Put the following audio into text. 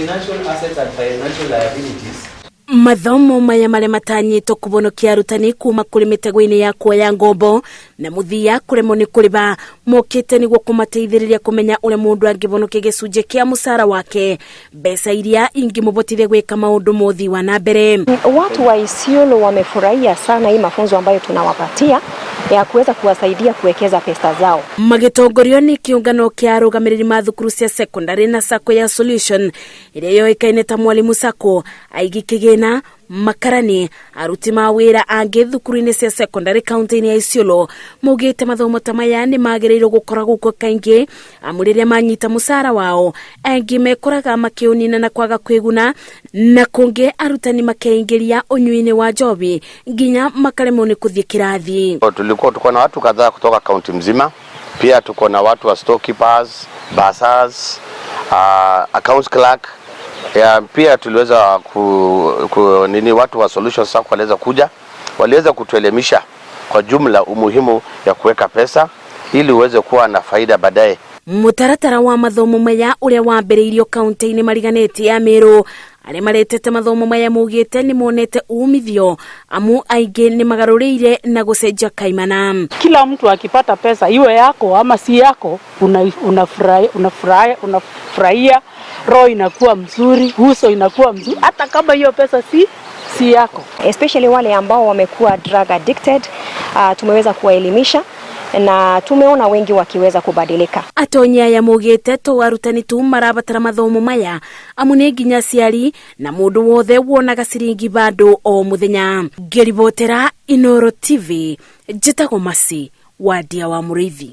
Financial assets and financial liabilities. Mathomo maya marĩa matanyĩtwo kũbonokia arutani kuma kũrĩ mĩtego-inĩ ya kuoya ngombo na mũthia kũremwo nĩ kũrĩba mokĩte nĩguo kũmateithĩrĩria kũmenya ũrĩa mũndũ angĩbonokia gĩcunjĩ kĩa mũcara wake, mbeca iria ingĩmũbotithia gwĩka maũndũ mothi wa na mbere. Watu wa Isiolo wamefurahia sana hii mafunzo ambayo tunawapatia ya kuweza kuwasaidia kuwekeza pesa zao. Magĩtongorio nĩ kĩũngano kĩa arũgamĩrĩri ma thukuru cia secondary na SACCO ya Solution ĩrĩa yoĩkaine ta Mwalimu SACCO, aigi kĩgĩna, makarani, aruti ma wĩra angĩ thukuru-inĩ cia secondary kaunti-inĩ ya Isiolo maugĩte mathomo ta maya nĩ magĩrĩirwo gũkoragwo kuo kaingĩ, amu rĩrĩa manyita mũcara wao angĩ mekoraga makĩũnina na kwaga kwĩguna, na kũngĩ arutani makeingĩria ũnyui-inĩ wa njohi nginya makaremwo nĩ kũthiĩ kĩrathi. Tulikuwa tuko na watu kadhaa kutoka kaunti mzima, pia tuko na watu wa storekeepers, bursars, accounts clerk ya, pia tuliweza ku nini, watu wa Solution SACCO waliweza kuja, waliweza kutuelimisha kwa jumla umuhimu ya kuweka pesa ili uweze kuwa na faida baadaye. Mũtaratara wa mathomo maya ũrĩa wambĩrĩirio kaunti-inĩ mariganĩtie ya Meru, arĩa maretete mathomo maya maugĩte nĩ monete umithio amu aingĩ nĩ magarũrĩire na gũcenjia kaimana. Kila mtu akipata pesa, iwe yako ama si yako, unafurahia, unafurahia, unafurahia, roho inakuwa mzuri, uso inakuwa mzuri, hata kama hiyo pesa si yako. Especially wale ambao wamekuwa drug addicted, tumeweza kuwaelimisha na tumeona wengi wakiweza kubadilika. Atonyi aya maugĩte to arutani tu marabatara mathomo maya, amu nĩ nginya aciari na mũndũ wothe wonaga ciringi bado o mũthenya. Ngĩribotera Inoro TV, njĩtagwo Masi Wadia wa Mũrĩithi.